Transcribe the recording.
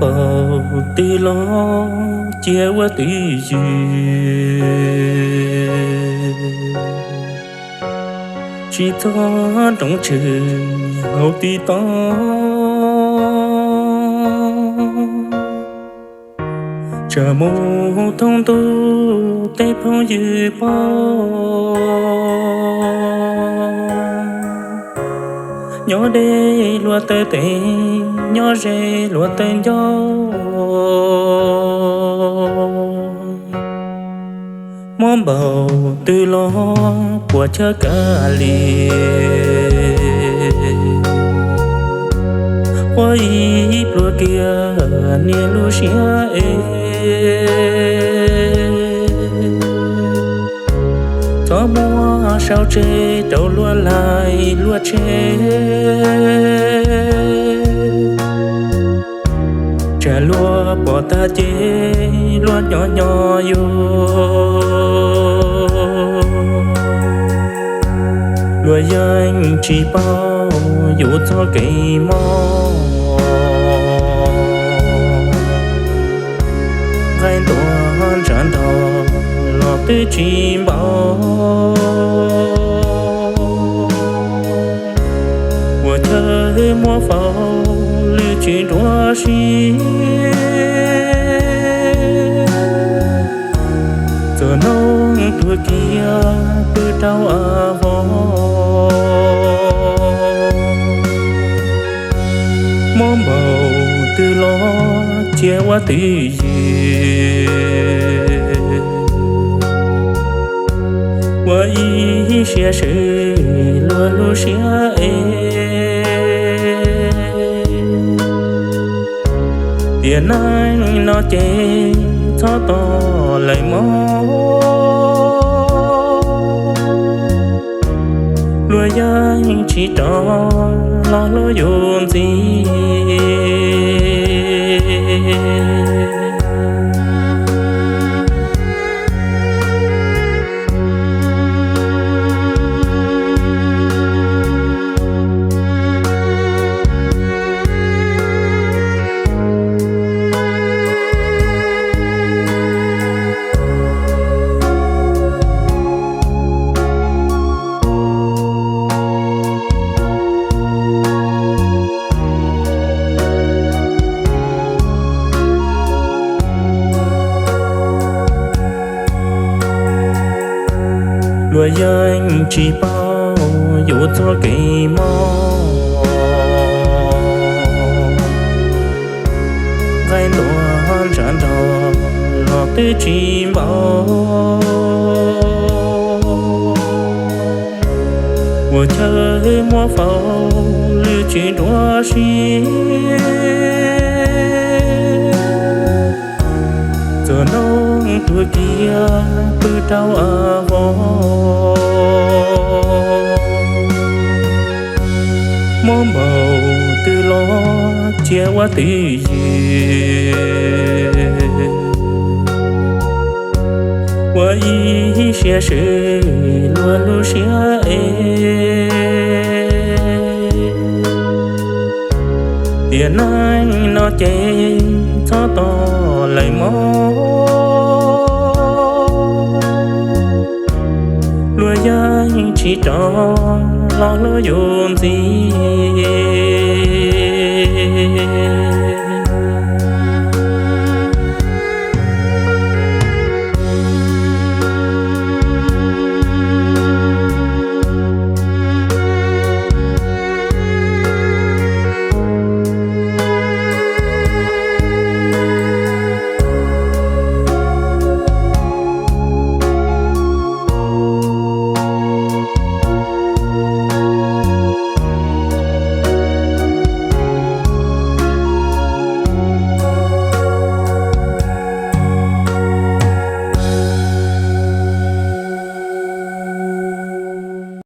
Npaum twg los cia ua twj ywm, tsis txhob roov tshwm hauv tib toj. Tsam mus thoob ntuj tej phooj ywg paub, nyob deb luag taw tes, nyob ze luag taw ncauj. Mob npaum twg los puas chawj kav liam, ua ib pluag kiag niaj lub siab es. Txhob muab sau tseg rau luag laij luag tsheb, tsam luag pom tag ces luag nyo nyo yus. Luag yeej tsis paub yus txoj kev mob, nqaij ntuag ntshav nrog los twb tsis npaum. Ua chaw muab faus lwj tsis nruab si, txog hnub tuag kiag pw rau av vog. Mob npaum twg los cia ua twj ywm, ua ib siab swm luag lub siab es. Tiam neej no ces txhob tos lawm mog, luag yeej tsis rov los hlub yus ntxiv. Luag yeej tsis paub yus txoj kev mob, nqaij ntuag ntshav nrog los twb tsis npaum. Ua chaw muab faus lwj tsis nruab si, txog hnub tuag kiag pw rau av vog. Mob npaum twg los cia ua twj ywm, ua ib siab swm luag lub siab es. Tiam neej no ces txhob tos lawm mog, luag yeej tsis rov los hlub yus ntxiv.